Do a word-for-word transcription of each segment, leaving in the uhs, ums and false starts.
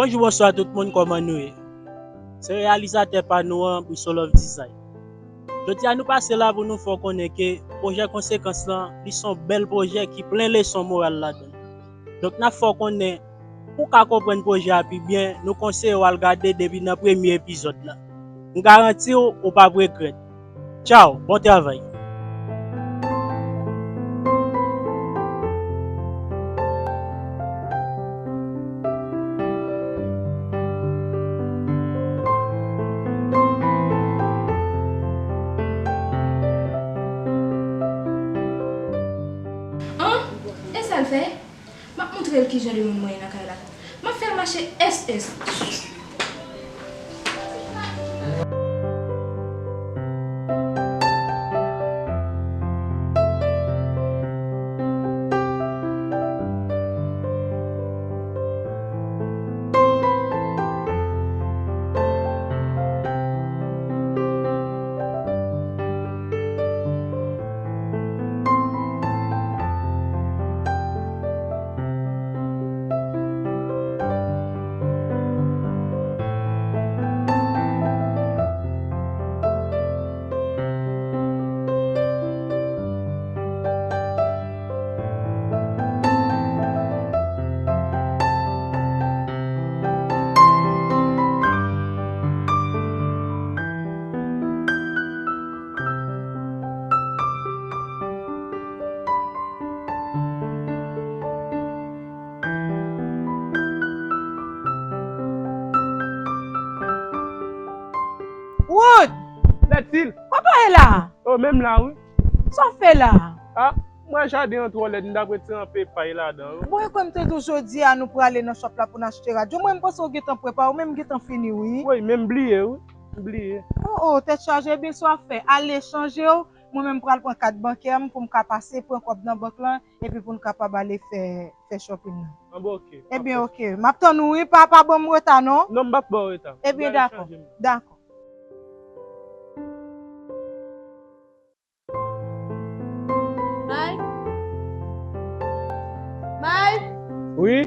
Bonjou, bonswa tout moun, kòman nou ye? Se reyalizatè pa nou an, Brisolove Design. Jodi a nou pase la pou nou fè w konnen ke pwojè Konsekans lan, li se yon bèl pwojè ki plen leson moral ladan l. Donk n ap fè w konnen, pou w ka konprann pwojè a pi byen, nou konseye w al gade depi nan premye epizòd la. M garanti w, ou p ap regrèt. Tchaw, bon travay. An, e sa l fè? M ap montre l kijan de moun mwen ye nan kay la. M ap fè l mache S S. Wood! Lètil! Kote w ye la? O, menm la, wi. Sa w fè la? A, m wè jaden an twò lèd, m t ap retire anpe pay ladan, wi. Bon, e kwè m te di w jodi a nou prale nan shop la pou n achte radyo. Mwen, m panse w gentan prepare, w menm gentan fini, wi. Wi, men m bliye, wi. M bliye. O, o, tèt chaje, ebyen sa w ap fè, ale chanje w. Mwen menm, m pral pran kat bankè m pou m ka pase pran kòb nan bank lan, epi pou n kapab ale fè, fè shopping nan. An, bon, oke. Ebyen, oke. M ap tann ou, wi. Pa, pa ban m reta, non. Non, m p ap ba w reta. Ebyen, dakò. Dakò. Mike? Mike? Wi?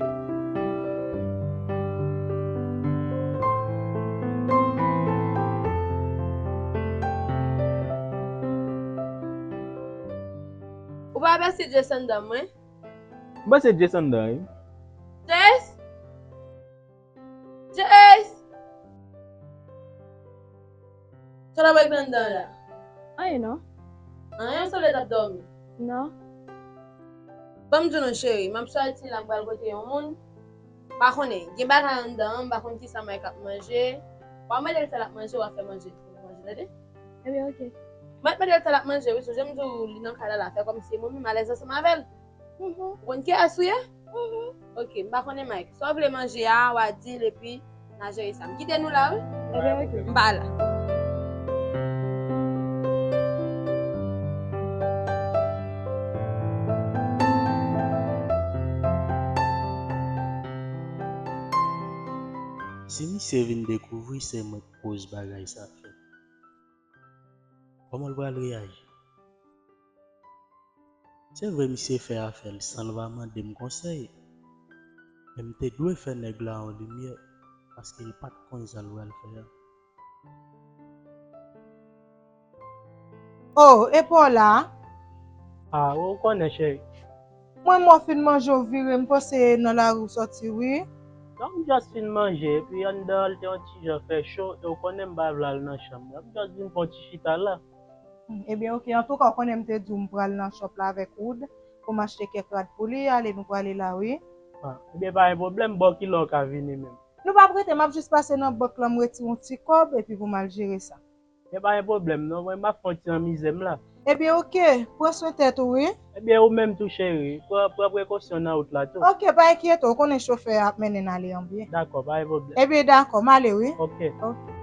Ou pa wè si Jason anndan, mwen? M panse Jason anndan, wi. Jace? Jace! Sa w ap regle anndan an la? Anyen non. Anyen, ou sanble t ap dòmi. Non. Ban m di w non, cheri, m ap sòti la, m pral kote yon moun. M pa konnen, gen bagay anndan an, m pa konn kisa Mike ap manje. W a mande l sa l ap manje, w a fè manje pou l manje, tande? Ebyen, oke. Mwen mande l sa l ap manje, wi, sonje m di w li nan kay la, l a fè kòmsi e mwen menm alèz ansanm avè l. Mhm. Ou konn kiyès ou ye? Mhm. Oke, m pa konnen Mike. Sa w vle manje a, w a di l epi n a jere sa. M kite nou la, wi. Ebyen, oke. M pa la. Si misye vin dekouvri se mwen k koz bagay sa fèt, kòman l pral reyaji? Se vre misye fè afè l san l pa mande m konsèy, men m te dwe fè nèg la yon limyè, paske l pa t konn sa l pral fè a. Oh, e pa w la? Ah, ou konnen, cheri. Mwen, mwen fin manje, w vire, m panse nan lari w sòti, wi. Non, m just fin manje, epi anndan an, l te yon ti jan fè cho, e w konnen m pa vle al nan chanm mwen. M just vin fè yon ti chita la. Hmm, ebyen, oke. Antouka, w konnen m te di w m pral nan shop la avèk Wood pou m achte kèk rad pou li, ale nou prale la, wi. Ah, ebyen, pa gen pwoblèm, bò kilè w ka vini menm? Nou p ap rete, m ap jis pase nan bank lan, m retire yon ti kòb, epi pou m al jere sa. Ebyen, pa gen pwoblèm, non, mwen, m ap fè yon ti anmize m la. Ebyen, oke, pran swen tèt ou, wi. Ebyen, ou menm tou, cheri, pran, pran prekosyon nan wout la tou. Oke, pa enkyete w, ou konnen chofè a ap mennen n ale an byen. Dakò, pa gen pwoblèm. Ebyen, dakò, m ale, wi. Oke. Oke.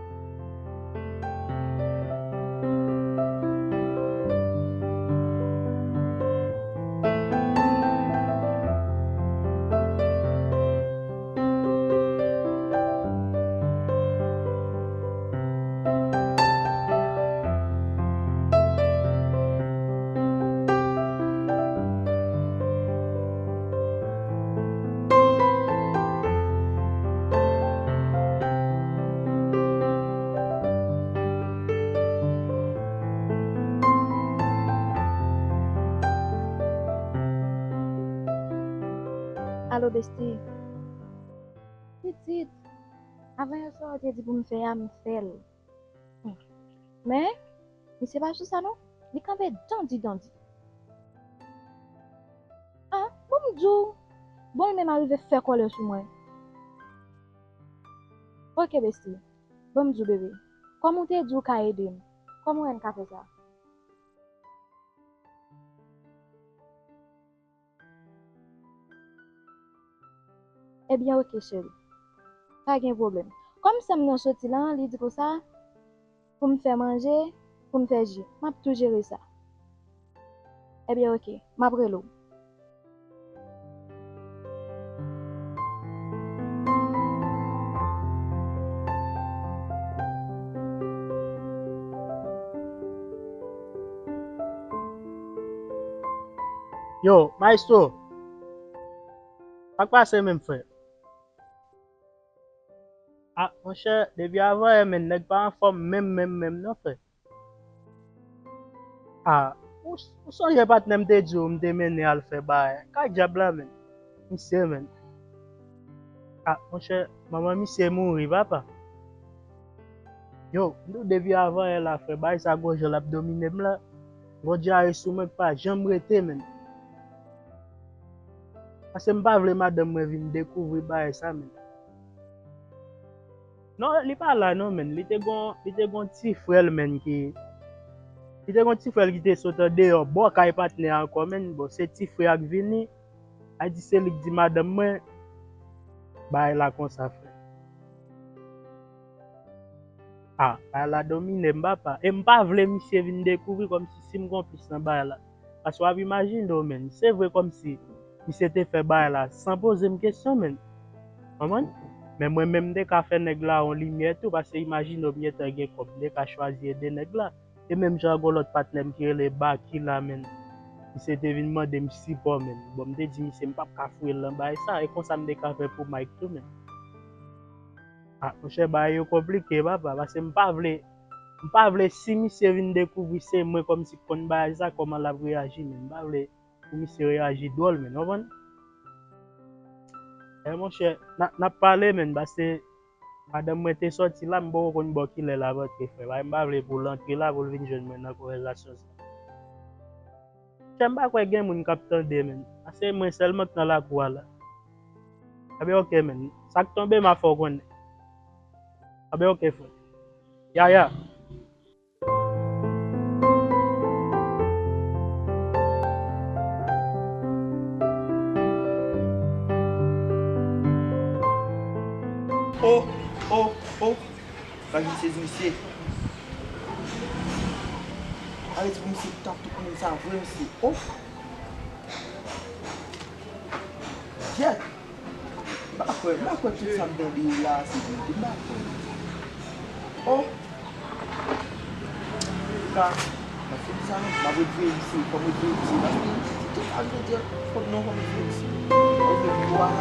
Alo, Besti. Pitit, avan yè swa ou te di pou m fè a, m fè l. Hmm. Men, misye pa sou sa non. Li kanpe dandi dandi. Ah, bon m di w. Bon, l menm arive fè kòlè sou mwen. Ok, Besti. Bon m di w, bebe. Kòm ou te di w ka ede m, kòman w wè n ka fè sa? Ebyen, ok, cheri. Pa gen pwoblèm. Kòm sè m nan soti la, li di konsa, pou m fè manje, pou m fè ji. M ap tou jere sa. Ebyen, ok. M ap rele w. Yo, Maestro, sa k pase menm, frè? Ah, monchè, depi avan yè, menn, nèg pa anfòm menm, menm, menm, non, frè. Ah, ou, ou sonje patnè m te di w m te mennen al fè bagay? Kay dyab la, menn. Misye, menn. Ah, monchè, manman misye mouri, papa. Yo, m di w depi avan yè la, frè, bagay sa gon jan l ap domine m la. Gon dyare sou mwen k pa janm rete, menn. Paske m pa vle madanm mwen vin dekouvri bagay sa, menn. Non, li pa la non, menn. Li te gon, li te gon ti frè l, menn, ki, li te gon ti frè l ki te sot andeyò, bò kay patnè a ankò, menn. Bon, se ti frè a k vini. A di se li k di madanm mwen, bagay la konsa, frè. Ah, bagay la domine m, papa. E m pa vle misye vin dekouvri kòmsi si m konplis nan bagay la. Paske w ap imajine w, menn. Se vre kòmsi misye te fè bagay la san poze m kesyon, menn. Konprann? Men mwen menm, m te ka fè nèg la yon limyè tou, paske imajine w, m gentan gen kòb, m te ka chwazi ede nèg la. E menm jan gon lòt patnè m ki rele Baky la, menn. Misye te vin mande m sipò, menn. Bon, m te di misye m p ap ka foure l nan bagay sa. E konsa m te ka fè pou Mike tou, menn. Ah, monchè, bagay yo konplike, papa, paske m pa vle, m pa vle si misye vin dekouvri se mwen kòmsi k konn bagay sa, kòman l ap reyaji, menn. M pa vle pou misye reyaji dwòl, menn, w konprann? E monchè, n a, n ap pale, menn, paske madanm mwen te sòti la, m poko konn bò kilè l ap antre, frè. Bagay m pa vle pou l antre la, pou l vin jwenn mwen nan konvèsasyon sa. Frè, m pa kwè gen moun k ap tande, menn. A, se mwen sèlman k nan lakou a la. Enben, ok, menn. Sa k tonbe, m a fè w konnen. Enben, ok, frè. Yaya. Oh, oh, oh. Gad misye di misye. Arete pou misye ta tout moun sa vre, misye. Oh. Jet. M pa kwè, m pa kwè tout sa m tande yo la, se verite. M pa kwè. Oh. Antouka, nan fim sa, m ap ret veye misye, fò m ret veye misye, paske si tout sa m te di a, fò m non, fò m ret veye misye. Fò m ret veye misye.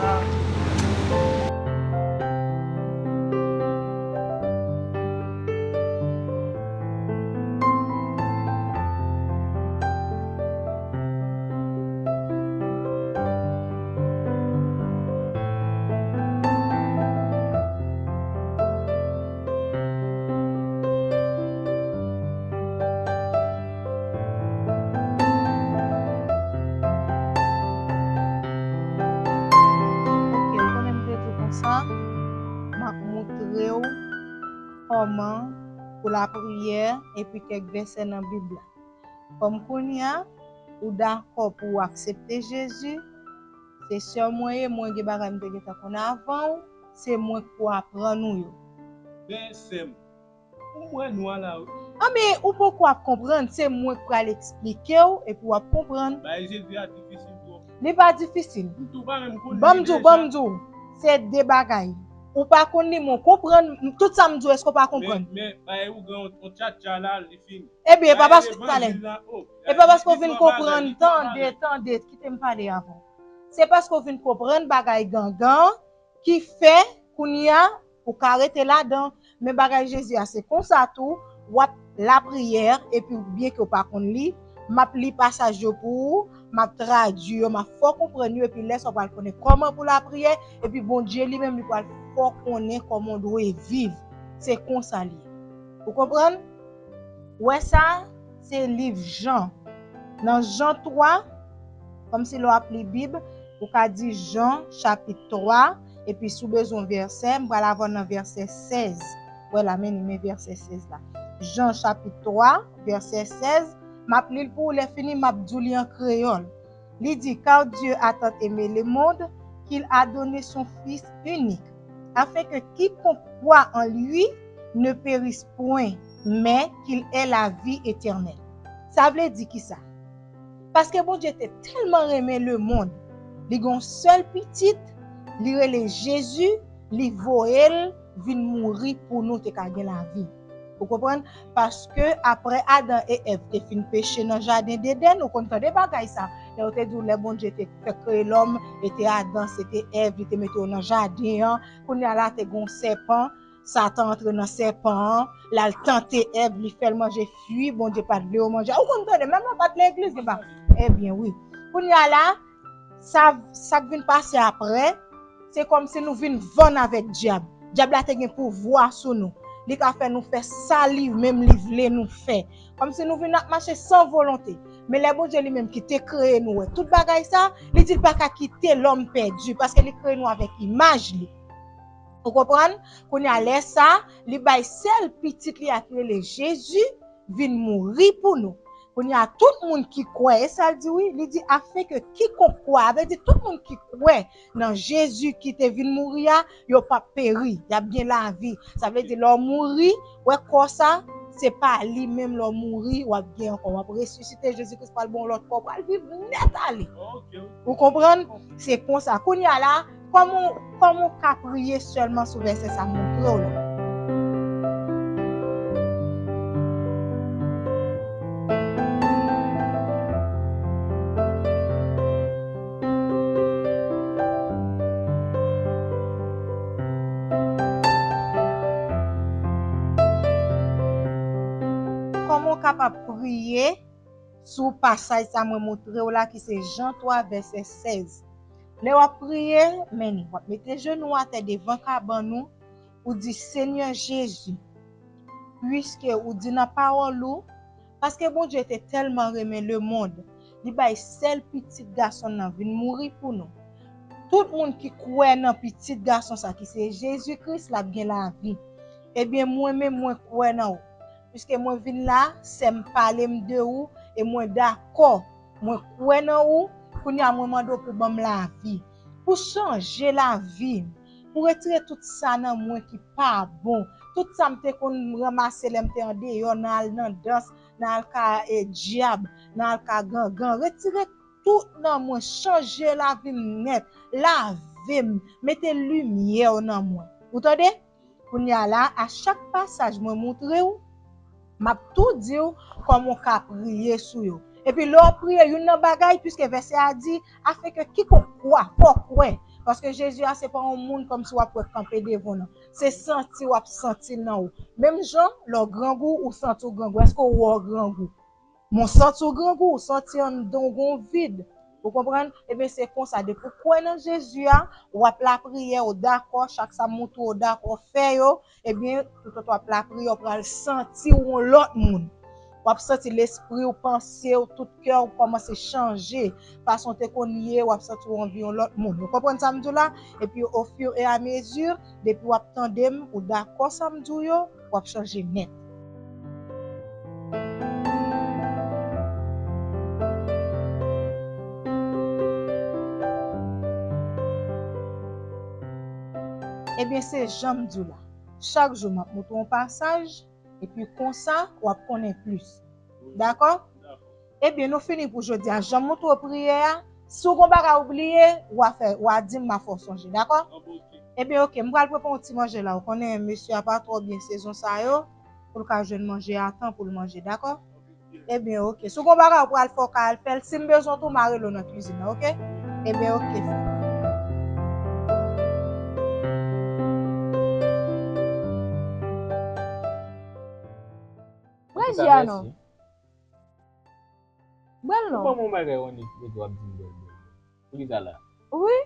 Ok, ou konnen m te di w konsa, m ap moutre w kòman pou lapriyè epi kèk vèsè nan Bib la. Kòm kounye a, ou dakò pou w aksepte Jezi, se sè w mwen ye, mwen gen bagay m te gentan konn avan w, se mwen k pou aprann ou yo. Men sè m, ou wè nwa la wi. Anben, ou poko ap konprann, se mwen k pral eksplike w, epi w ap konprann. Bagay Jezi a difisil twòp. Li pa difisil. M tou pa menm konn li deja. Ban m di w, ban m di w, se de bagay. Ou pa konn li, men w konprann, tout sa m di w, èske w pa konprann? Men, men, bagay ougan, on tchatcha la, li fini. Ebyen, e pa paske, talè. E pa paske w vin konprann, tande, tande, kite m pale avan w. Se paske w vin konprann bagay gangan ki fè, kounye a, ou ka rete ladan. Men bagay Jezi a, se konsa tou, w ap lapriyè, epi byenke w pa konn li, m ap li pasaj yo pou ou, m ap tradui yo, m ap fè w konprann yo, epi lè sa w pral konnen kòman pou lapriyè, epi Bondye li menm li pral fè w konnen kòman w dwe viv. Se konsa l ye. Ou konprann? Ou wè sa? Se liv Jan. Nan Jan twa, kòmsi lè w ap li Bib, ou ka di Jan chapit twa, epi si w bezwen yon vèsè, m pral avè w nan vèsè sèz. Wè la, men li, men vèsè sèz la. Jan chapit twa, vèsè sèz, m ap li l pou ou, lè fini, m ap di w li an kreyòl. Li di, Car Dieu a tant aimé le monde qu'il a donné son Fils unique, afin que quiconque croit en lui ne périsse point, mais qu'il ait la vie éternelle. Sa vle di kisa? Paske Bondye te tèlman renmen lemonn, li gen yon sèl pitit, li rele Jezi, li voye l vin mouri pou nou te ka gen lavi. Ou konprann? Paske apre Adan e Èv te fin peche nan jaden Edenn, ou konn tande bagay sa. Lè yo te di w lè Bondye te fè kreye lòm, e te Adan, se te Èv, li te mete yo nan jaden an. Kounye a la te gen yon sèpan, Satan antre nan sèpan an, l al tante Èv, li fè l manje fwi Bondye pa t vle yo manje. Ou konn tande, menm lè w pa t legliz, li pa. Ebyen, wi. Kounye a la, sa, sa k vin pase apre, se kòmsi nou vin vann avèk dyab. Dyab la te gen pouvwa sou nou. Li ka fè nou fè sa li menm li vle nou fè. Kòmsi nou vin ap mache san volonte. Men lè Bondye li menm ki te kreye nou, wè tout bagay sa, li di l pa ka kite lòm pèdi, paske li kreye nou avèk imaj li. Ou konprann? Kounye a, lè sa, li bay sèl pitit li a ki rele Jezi vin mouri pou nou. Kounye a, tout moun ki kwè, e sa l di wi, li di, afin que quiconque croit, sa vle di tout moun ki kwè nan Jezi ki te vin mouri a, yo p ap peri, y ap gen lavi. Sa vle di lè w mouri, wè kò sa, se pa li menm lè w mouri, w ap gen ankò. W ap resisite, Jezi Kris pral ba w lòt kò, w pral viv nèt ale. Ou konprann? Se konsa. Kounye a la, kòman, kòman w ka priye sèlman sou vèsè sa m montre w la? Kòman w kapab priye sou pasaj sa mwen montre w la, ki se Jan twa, vèsè sèz. Lè w ap priye, men w ap mete jenou w atè devan kabann ou, ou di, Senyè Jezi, piske ou di nan pawòl ou, paske Bondye te tèlman renmen lemonn, li bay sèl pitit gason l nan vin mouri pou nou. Tout moun ki kwè nan pitit gason sa ki se Jezi Kris, l ap gen lavi. Ebyen, mwen menm, mwen kwè nan ou. Piske mwen vin la, sè m pale m de ou, e mwen dakò, mwen kwè nan ou, kounye a mwen mande w pou ban m lavi, pou chanje lavi m, pou retire tout sa nan mwen ki pa bon, tout sa m te konn ranmase lè m te andeyò, nan al nan dans, nan al ka, e, dyab, nan al ka gangan, retire tout nan mwen, chanje lavi m nèt, lave m, mete limyè w nan mwen. Ou tande? Kounye a la, a chak pasaj mwen montre w, m ap tou di w kòman w ka priye sou yo. Epi lè w ap priye, youn nan bagay, piske vèsè a di, afin que quiconque croit, fò w kwè. Paske Jezi a, se pa yon moun kòmsi w ap wè kanpe devan w, non. Se santi w ap santi l nan ou. Menm jan, lè w grangou, ou santi w grangou. Èske w wè w grangou? Men w santi w grangou, w santi anndan w gen yon vid. Ou konprann? Ebyen, se konsa, depi w kwè nan Jezi a, w ap lapriyè, w dakò, chak sa m montre w, w dakò fè yo, ebyen, toutotan w ap lapriyè, w pral santi w yon lòt moun. W ap santi lespri w, panse w, tout kè w kòmanse chanje. Fason w te konn ye, w ap santi w anvi yon lòt moun. Ou konprann sa m di w la? Epi, au fur et à mesure, depi w ap tande m, ou dakò sa m di w yo, w ap chanje nèt. Ebyen, se jan m di w la. Chak jou, m ap montre w yon pasaj, epi konsa, w ap konnen plis. Dakò? Ebyen, nou fini pou jodi a. Jan m montre w priyè a, si w gon bagay ou bliye, w a fè, w a di m, m a fè w sonje, dakò? Ebyen, oke, m pral prepare yon ti manje la. Ou konnen mesye a pa twò byen sezon sa yo, pou l ka jwenn manje a tan pou l manje, dakò? Ebyen, oke. Si w gon bagay ou pral fè, w ka al fè l. Si m bezwen w tou, m a rele w nan kwizin nan, oke? Ebyen, oke, frè. Mwen di a non. Bwè l non. Ou ban m yon bagay, Wanik, epi w ap di m bwè l, bwè l. Poukisa la? Wi.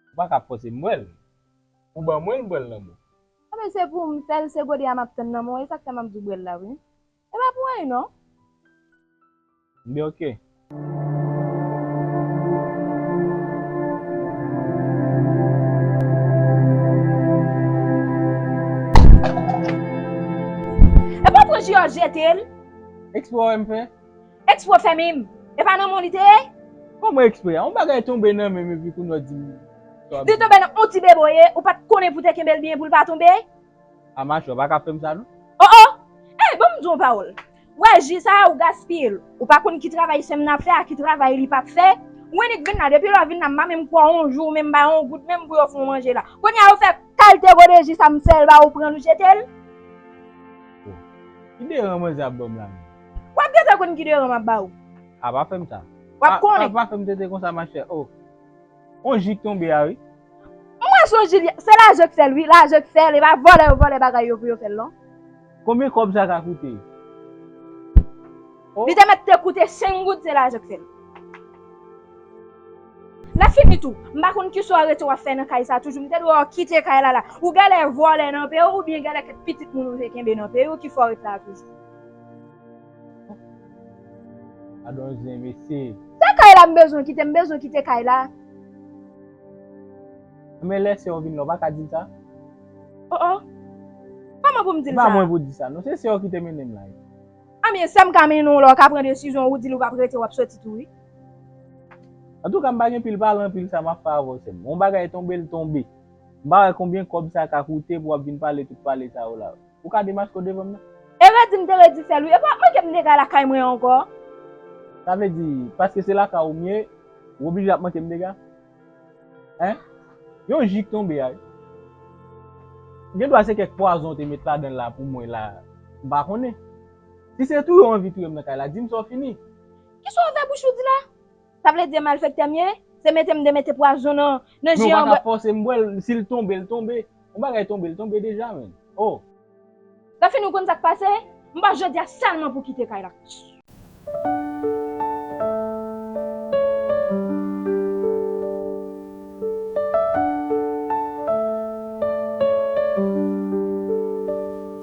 Ou pa ka fòse m bwè l. Ou ban mwen l, m bwè l nan men w. Anben, se pou m fè l, se gode a m ap tann nan men w, e sa k fè m ap di w bwè l la, wi. E pa pou anyen, non. Byen, oke. E pa pran ji a jete l. Eksprè w wè m fè? Eksprè w fè menm. E pa nan men w li te ye? Kòman eksprè a? Yon bagay tonbe nan men m epi kounye a w di m sa w ap di. Li tonbe nan yon ti beboye, ou pa t konnen pou w te kenbe l byen pou l pa tonbe? A machè, w pa ka fè m sa non. Oh oh! Ey, ban m di w yon pawòl. Wè, ji sa a, ou gaspiye l. Ou pa konn ki travay sè m nan ap fè a, ki travay li p ap fè. Ou annik vin la, depi lè w vin la, m pa menm kwè w yon jou, menm ba yon goud, menm pou yo fè w manje la. Kounye a, ou fè kalite gode ji sa m fè l ba ou, pran l, ou jete l. Oh. Ki deran manzè ap ban m la menm? W ap gentan konn ki deran m ap ba ou. A, pa fè m sa. W ap konnen. Pa, pa fè m tete konsa, machè. Oh. On ji k tonbe a, wi. Mwen se on ji, se lajan k fè l, wi, lajan k fè l, e pa vòlè yo vòlè bagay yo pou yo fè l, non. Konbyen kòb sa ka koute? Oh. Li te mèt te koute senk goud, se lajan k fè l. Lè fini tou, m pa konn kisa w rete w ap fè nan kay sa toujou. M te dwe wè w kite kay la la. Ou genlè vòlè nan peyi w, oubyen genlè kèk pitit moun ou te kenbe nan peyi w ki fè w ret la toujou. Gadon zen, mesye. Se kay la m bezwen kite, m bezwen kite kay la. Men lè sè w vin la, w pa ka di l sa? Oh oh. Kòman pou m di l sa? Se pa mwen pou di sa, non. Se sè w ki te mennen m la. Anben, sè m ka mennen w la, w ka pran desizyon, ou di l ou p ap rete, w ap soti tou, wi. Antouka, m pa gen pil pale, anpil sa m ap fè avè w, sè m. Yon bagay tonbe, l tonbe. M pa wè konbyen kòb sa ka koute pou w ap vin pale tout pale sa yo la. Ou ka demaske w devan m nan? E redi m te redi fè l, wi. E pa manke m dega lakay mwen ankò. Sa vle di, paske se lakay ou m ye, ou oblije ap manke m dega? Hein? Yon ji k tonbe a, wi. Gen dwa se kèk pwazon w te met ladan l la pou mwen la. M pa konnen. Si se touye w anvi touye m nan kay la, di m sa w fini. Kisa w ouvè bouch ou di la? Sa vle di e malfektè m ye? Se mete m demete pwazon nan, nan ji an. Men w pa ka fòse m bwè l, si l tonbe, l tonbe. Yon bagay tonbe, l tonbe deja, menn. Oh. Lè fini, ou konn sa k pase? M pa jodi a sèlman pou kite kay la.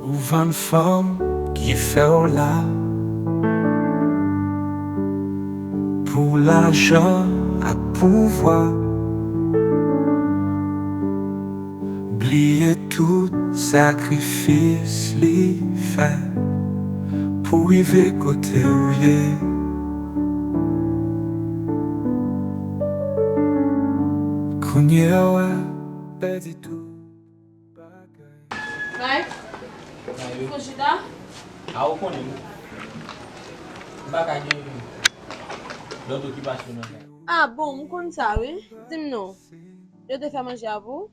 Ou vann fanm ki fè w la pou lajan ak pouvwa. Bliye tout sakrifis li fè pou rive kote w ye. Kounye a w ap pèdi tout bagay. Mike, Mike. Fouchida? A, ou konnen, m pa ka gen lòt okipasyon nan kay. Ah bon, m konn sa, wi. Di m non. Yo te fè manje a pou ou?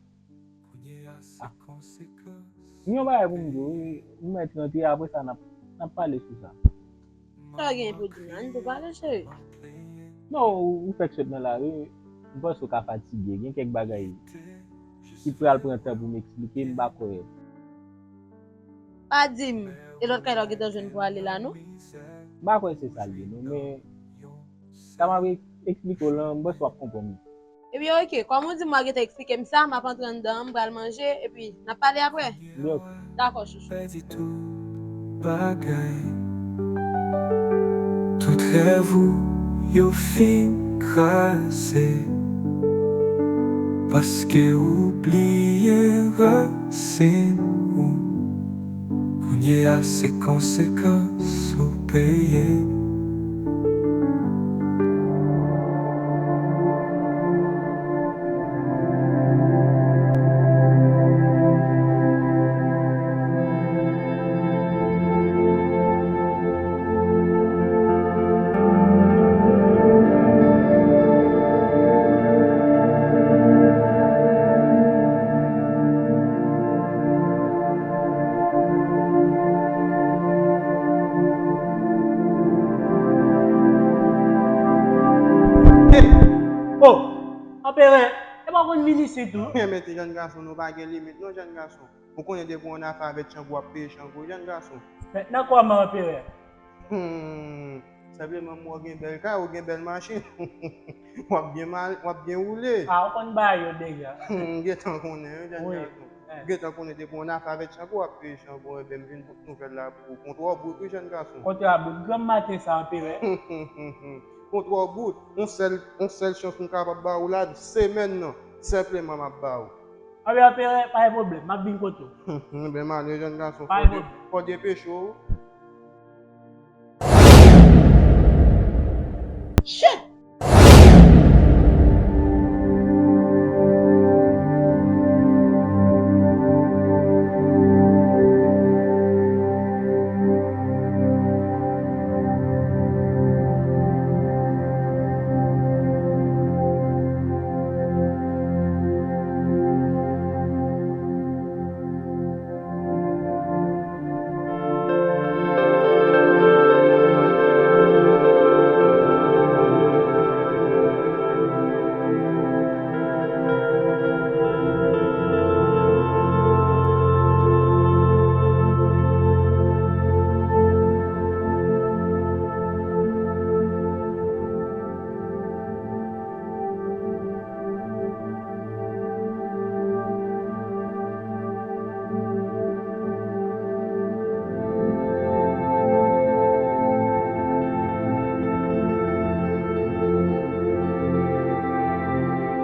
Ah. M gen yon bagay pou m di w, wi. M mèt rantre, apre sa, n ap, n ap pale sou sa. Sa w gen pou di m la, n pou pale, cheri. Non, ou, ou fèk sot nan lari, m panse w ka fatige. Gen kèk bagay ki pral pran tan pou m eksplike, m pa kwè. Pa di m, e lòt kay la w gentan jwenn pou ale la, non? M pa kwè se sa l ye, non, men sa m ap eksplike w lan, m panse w ap konprann. Ebyen, oke, kòm ou di m w a gentan eksplike m sa, m ap antre anndan an, m pral manje, epi n ap pale apre. Byen, oke. Dakò, chouchou. Pèdi tout bagay. Tout rèv ou yo fin kraze. Paske ou bliye rasin ou. Kounye a se konsekans ou peye. Oh, anperè, e pa w konn vin isit tou? Men mete jèn gason, nou pa gen limit non, jèn gason. Ou konnen depi w annafè avèk Chango, w ap peye Chango, jèn gason. Mentnan kòman, anperè? Hmm. Senpleman, m wè w gen bèl kay, ou gen bèl machin. W ap byen mal, w ap byen woule. A, ou konn bagay yo deja. M gentan konnen, wi, jèn Wi. gason. Eh. M gentan konnen depi yon afè avèk Chango, w ap peye Chango, enben m vin pote nouvèl la pou ou. Kontwa w bout, wi, jèn gason. Kontwa bout, granm maten sa, anperè. Kontwa w bout. Yon sèl, yon sèl chans m kapab ba ou la, semèn nan, senpleman m ap ba ou. Anben, anperè, pa gen pwoblèm, m ap vin kote w. Enben, m ale, jèn gason. Pa Fò gen de- fò depeche w. Shit!